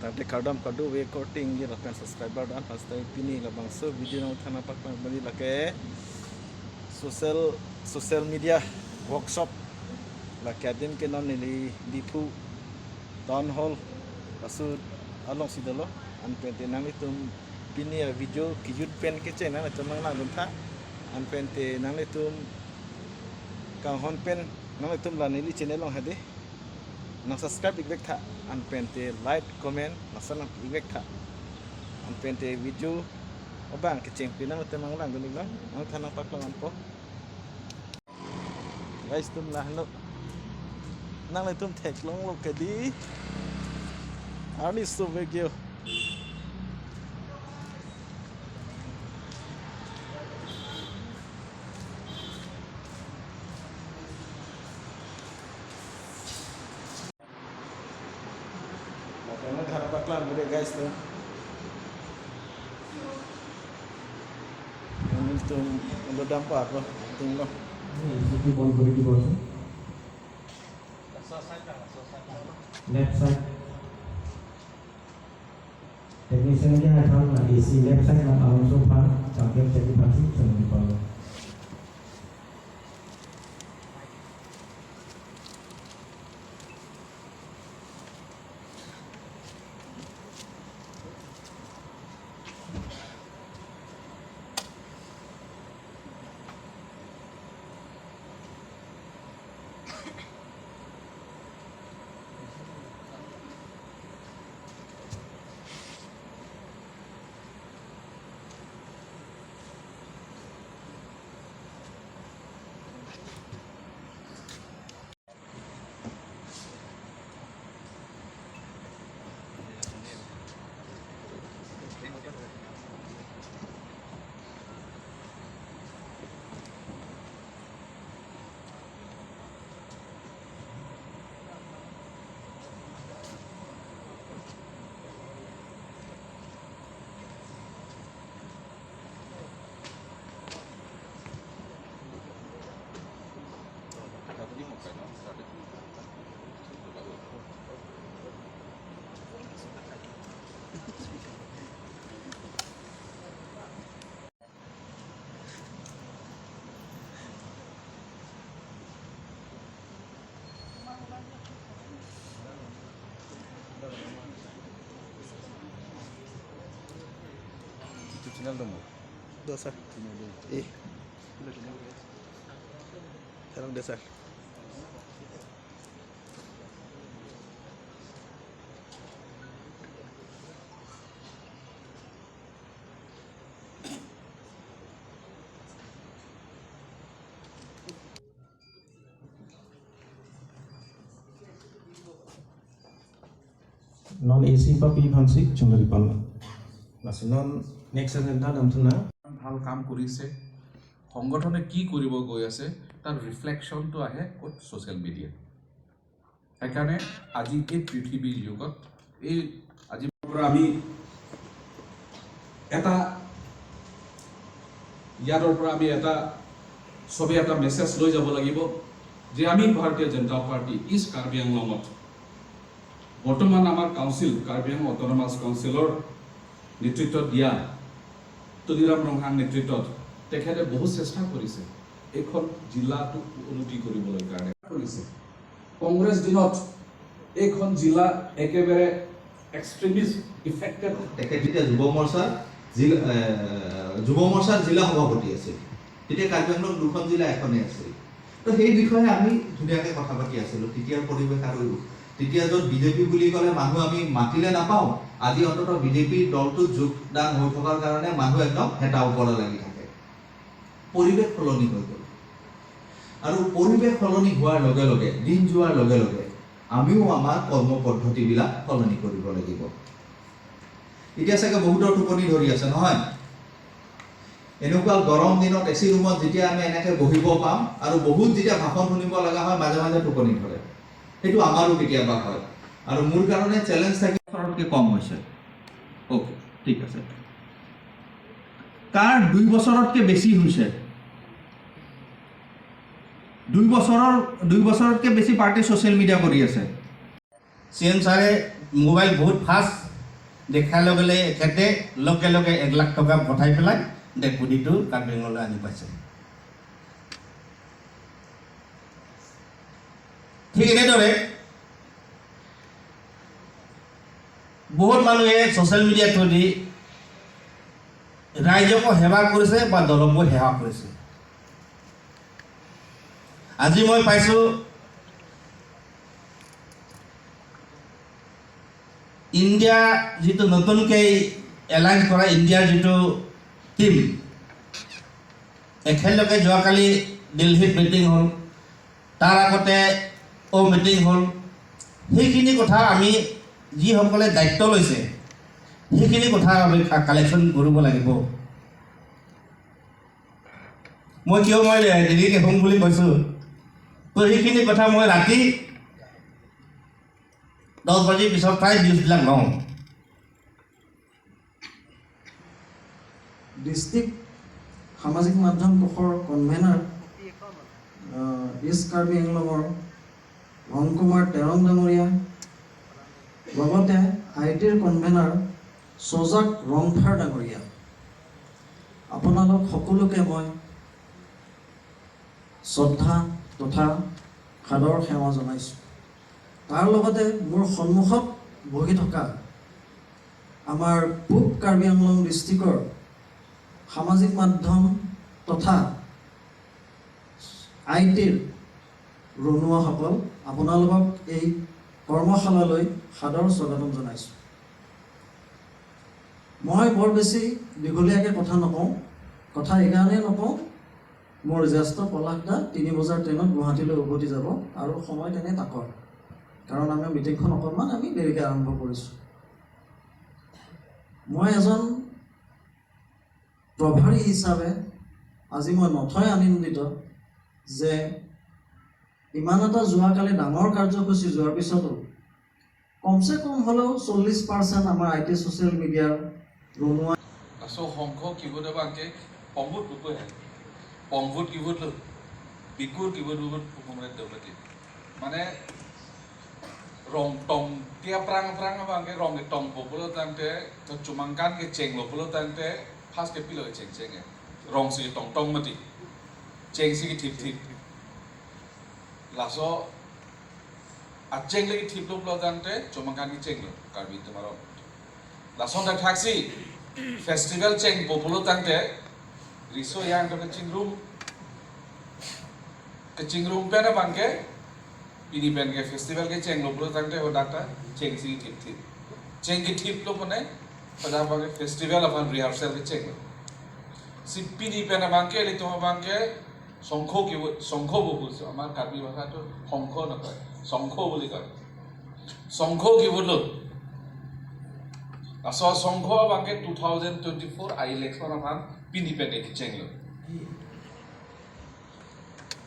Tate kardam kadu we recording gi lapen subscriber dan hashtag pini la bangso video nang thana pak pak bani lake social social media workshop la kadim ke non nili Diphu town hall asu along sidalo an pente nang itum pini a video ki yut pen ke chen na chomang lang tha an pente nang itum kang hon pen nang itum la nili channel long hade nang subscribe ik tha an pente like comment nang san ik tha an pente video obang ke cheng pi nang itum lang dunig lang nang tha nang pak lang an po guys tum la hlo nang lai tum thek long lo ke di ani so video. Nang thana pak lang bude guys tu nang tum lo dampa lo ting lo এচিটো বন্ধ কৰি দিবচোন। Left side technician কে hyphen না AC left side না আলমসো ফান চাপেন চেকি ফানসি চলনি পারবে। YouTube channel dong mo. Dosa. Eh. Salam desa. Non AC বা P ফানসি চলনি পারবে non next agenda নামথনা। ভাল কাম কৰিছে, সংগঠনে কি কৰিব গৈ আছে তাৰ ৰিফ্লেকশ্যনটো আহে ক'ত? ছ'চিয়েল মিডিয়াত। সেইকাৰণে আজি এই পৃথিৱীৰ যুগত এই আজিৰ পৰা আমি এটা ইয়াৰ পৰা আমি এটা চবে এটা মেছেজ লৈ যাব লাগিব যে আমি ভাৰতীয় জনতা পাৰ্টি ইষ্ট কাৰ্বি আংলঙত বৰ্তমান আমাৰ কাউন্সিল কাৰ্বি আংলং অট'নমাছ কাউন্সিলৰ নেতৃত্বত দিয়া তুলিৰাম ৰংহাং নেতৃত্বত তেখেতে বহুত চেষ্টা কৰিছে এইখন জিলাটোক উন্নতি কৰিবলৈ কাৰণে কৰিছে। কংগ্ৰেছ দিনত এইখন জিলা একেবাৰে এক্সট্ৰিমিষ্ট ইফেক্টেড। তেখেত যেতিয়া যুৱ মৰ্চাৰ জিলা সভাপতি আছিল, তেতিয়া কাৰ্বি আংলং দুখন জিলা এখনেই আছিল। তো সেই বিষয়ে আমি ধুনীয়াকৈ কথা পাতি আছিলোঁ। তেতিয়াৰ পৰিৱেশ আৰু তেতিয়া য'ত বিজেপি বুলি ক'লে মানুহ আমি মাতিলে নাপাওঁ, আজি অন্ততঃ বিজেপিৰ দলটোত যোগদান হৈ থকাৰ কাৰণে মানুহ একদম হেতা ওপৰা লাগি থাকে। পৰিৱেশ সলনি হৈ গ'ল আৰু পৰিৱেশ সলনি হোৱাৰ লগে লগে, দিন যোৱাৰ লগে লগে আমিও আমাৰ কৰ্ম পদ্ধতিবিলাক সলনি কৰিব লাগিব। এতিয়া চাগে বহুতৰ টোপনি ধৰি আছে, নহয়? এনেকুৱা গৰম দিনত এচি ৰুমত যেতিয়া আমি এনেকৈ বহিব পাম আৰু বহুত যেতিয়া ভাষণ শুনিব লগা হয়, মাজে মাজে টোপনি ধৰে। সেইটো আমাৰো কেতিয়াবা হয় আৰু মোৰ কাৰণে চেলেঞ্জ থাকি বছৰতকৈ কম হৈছে। অ'কে, ঠিক আছে। কাৰ 2 বছৰতকৈ বেছি হৈছে? 2 বছৰতকৈ বেছি পাৰ্টি ছ'চিয়েল মিডিয়া কৰি আছে? চি এম ছাৰে মোবাইল বহুত ফাষ্ট দেখাৰ লগে লগে এখেতে লগে লগে 1 লাখ টকা পঠাই পেলাই ডেড বডিটো কাৰ্বি আংলংলৈ আনি পাইছে। ঠিক এনেদৰে বহুত মানুহে ছ'চিয়েল মিডিয়া থ্ৰু দি ৰাইজকো সেৱা কৰিছে বা দলকো সেৱা কৰিছে। আজি মই পাইছোঁ ইণ্ডিয়া যিটো নতুনকৈ এলায়েন্স কৰা ইণ্ডিয়াৰ যিটো টীম, এখেতলোকে যোৱাকালি দিল্লীত মিটিং হ'ল, তাৰ আগতে মিটিং হ'ল। সেইখিনি কথা আমি যিসকলে দায়িত্ব লৈছে সেইখিনি কথা আমি কালেকশ্যন কৰিব লাগিব। মই কিয় মই দেৰিকৈ শুম বুলি কৈছোঁ, তো সেইখিনি কথা মই ৰাতি 10 বাজিৰ পিছত প্ৰায় নিউজবিলাক লওঁ। ডিষ্ট্ৰিক্ট সামাজিক মাধ্যম কোষৰ কনভেনাৰ ইষ্ট কাৰ্বি আংলঙৰ ৰংকুমাৰ তেৰং ডাঙৰীয়া, লগতে আই টিৰ কনভেনাৰ সজাগ ৰংফাৰ ডাঙৰীয়া, আপোনালোক সকলোকে মই শ্ৰদ্ধা তথা সাদৰ সেৱা জনাইছোঁ। তাৰ লগতে মোৰ সন্মুখত বহি থকা আমাৰ পূব কাৰ্বি আংলং ডিষ্ট্ৰিক্টৰ সামাজিক মাধ্যম তথা আই টিৰ ৰণুৱাসকল, আপোনালোকক এই কৰ্মশালালৈ সাদৰ স্বাগতম জনাইছোঁ। মই বৰ বেছি দীঘলীয়াকৈ কথা নকওঁ, কথা এইকাৰণেই নকওঁ, মোৰ জ্যেষ্ঠ পলাশ দা 3 বজাৰ ট্ৰেইনত গুৱাহাটীলৈ উভতি যাব আৰু সময় তেনে তাকৰ, কাৰণ আমি মিটিংখন অকণমান আমি দেৰিকৈ আৰম্ভ কৰিছোঁ। মই এজন প্ৰভাৰী হিচাপে আজি মই নথৈ আনন্দিত যে ইমান এটা যোৱাকালি ডাঙৰ কাৰ্যসূচী যোৱাৰ পিছতো কমচে কম হ'লেও 40% আমাৰ I T social মিডিয়াৰ ৰণুৱা So Hong Kong keyboard Banke পংবুত বুকু হে পংবুত কিবোৰ্ড বিকুৰ কিবোৰ্ড বুকুত ডেভেলপ মানে রং Tong tia prang prang bangke rong ke tong populo tangte to chumangkan ke cheng lo pulo tangte phas ke pilo cheng cheng e rong si tong tong mati cheng si ki thip thip laso a cheng le ki thip lo pulo tangte chumangkan ki cheng lo karbi tomaro lason da thaksi festival cheng populo tangte riso yang ke ching room pe na bangke pini pen ke festival ke cheng lo pulo tangte ho data cheng si thip thip cheng ki thip lo pone pada bangke festival apan rehearsal ke cheng lo si pini pen bangke le toma bangke শংখ কি শংখ বকু আমাৰ কাৰ্বি ভাষাটো শংখ নকয় শংখ বুলি কয় শংখ কি বলো আস শংখ Banke 2024 I election আপান পিনি পেন কি চেং লো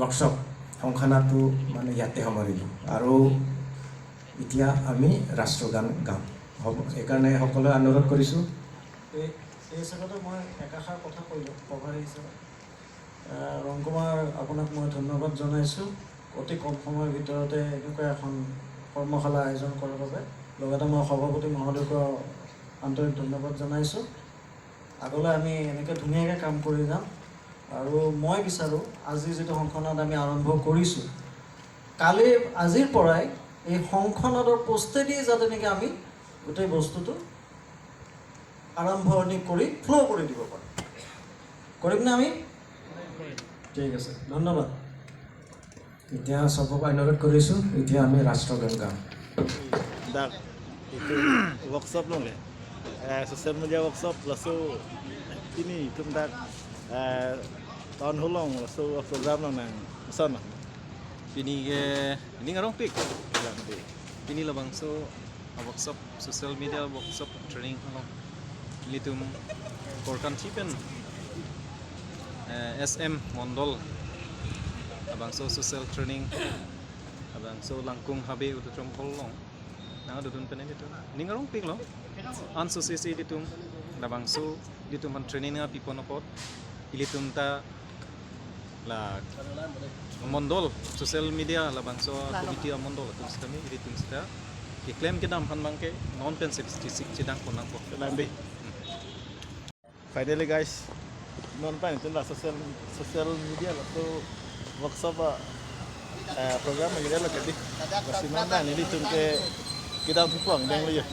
ৱৰ্কশ্বপ শংখনাটো মানে ইয়াতে সামৰিলোঁ আৰু এতিয়া আমি ৰাষ্ট্ৰগান গাম হ'ব, সেইকাৰণে সকলোৱে অনুৰোধ কৰিছোঁ। এই হিচাপতে মই একাষাৰ কথা কৈ লওঁ প্ৰভাৰী হিচাপে। ৰংকুমাৰ, আপোনাক মই ধন্যবাদ জনাইছোঁ অতি কম সময়ৰ ভিতৰতে এনেকুৱা এখন কৰ্মশালা আয়োজন কৰাৰ বাবে। লগতে মই সভাপতি মহোদয়কো আন্তৰিক ধন্যবাদ জনাইছোঁ। আগলৈ আমি এনেকৈ ধুনীয়াকৈ কাম কৰি যাম আৰু মই বিচাৰোঁ আজি যিটো শংখনাদ আমি আৰম্ভ কৰিছোঁ, কালি আজিৰ পৰাই এই শংখনাদৰ পোষ্টেদি যাতে নেকি আমি গোটেই বস্তুটো আৰম্ভণি কৰি ফ্ল' কৰি দিব পাৰোঁ। কৰিমনে আমি? ঠিক আছে, ধন্যবাদ। এতিয়া চবক অনুৰোধ কৰিছোঁ, এতিয়া আমি ৰাষ্ট্ৰগান গাম। Dak itu workshop long le social media workshop laso ini tum dak town hall long laso program long nang son Pini ke ini ngarong pik pini labang so workshop social media workshop training long litum korkan chipen SM Mondol abang so social training abang so langkung habe ututrom hall long nang dudun pene ditum ningarong pik lo an so cc ditum labang so ditum han training nga pipon opot ilitum ta la Mondol social media labang so committee Mondol tum stami ilitum sta Ki claim kidam han bangke non pen 66 chidang konang ko. Lambi. Finally guys, non pan itu lah social social media lah tu workshop program yang kita lah kadi. Masih mana ni tungke kita puang deng lo.